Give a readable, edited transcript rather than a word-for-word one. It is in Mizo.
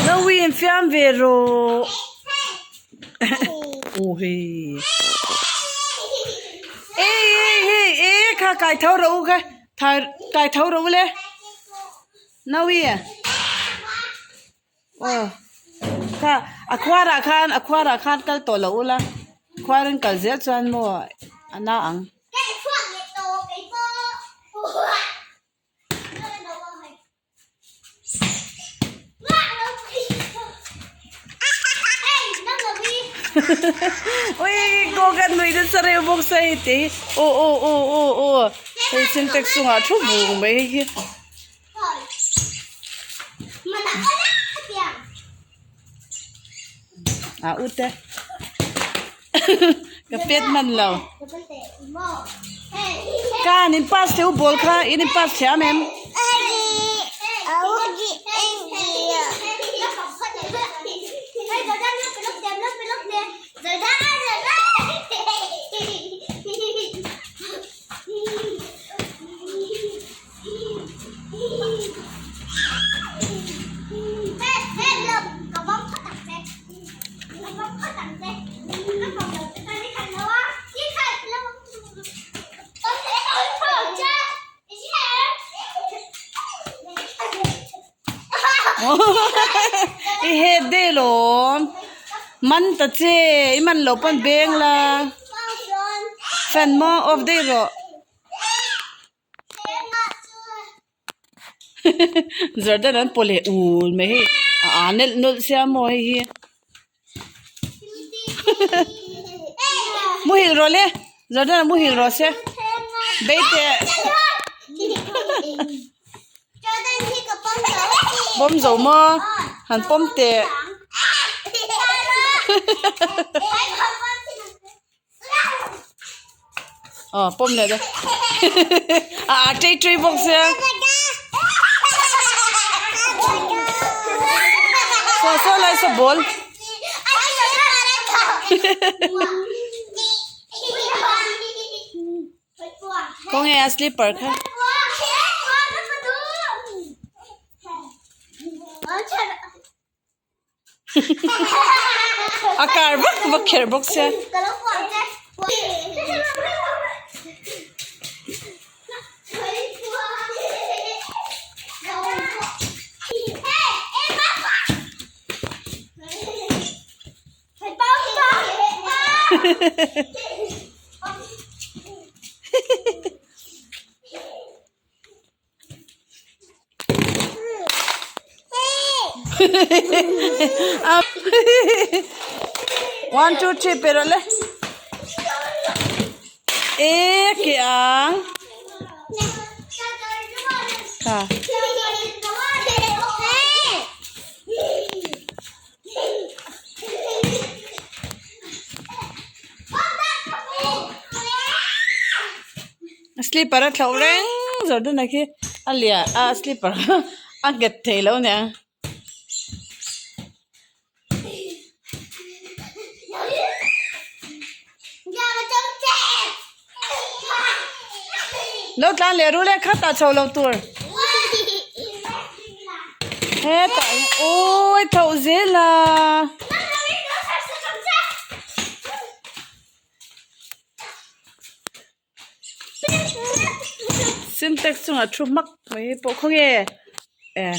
Nawi in fiam ve rawh aw hei ei ei hei e kha kai tho rawh u kha kai tho rawh u le Nawi aw kha a khuar ah khan a khuar ah khan kal tawh loh ula khuar in kal zel chuan maw a na ang. Ui kaw kan nui nasa reuh bawk sa hei te hi aw aw aw aw aw hei sintex chungah thu bung mai hei hi. A ute ka pet hman lo ka in pass teu ball kha in in pass thiam em. I het daih alawm man ta che i man loh pawn beng la fan maw off daih rawh. Jordan an pawh leh ul mai hei a a nelh nawlh sia maw hei hi muhil rawh le Jordan a muhil rawh se beite pawm zo maw han pawm teh. Aw pawm leh dawn a a tei tei bawk sia saw saw lai saw ball khawnge a slipper kha. A kar vak vak kher bawk sia. One two three pe rawh le e ke ang kha Slipper a thlauh reng Jordan-a khi a lian a slipper a nghet thei lo aniang. Lo tlan leh ru le khat ah chho lo tur hetah hian awii thlauh zel a. Sintex chungah thu hmak mai pawh khawnge eh.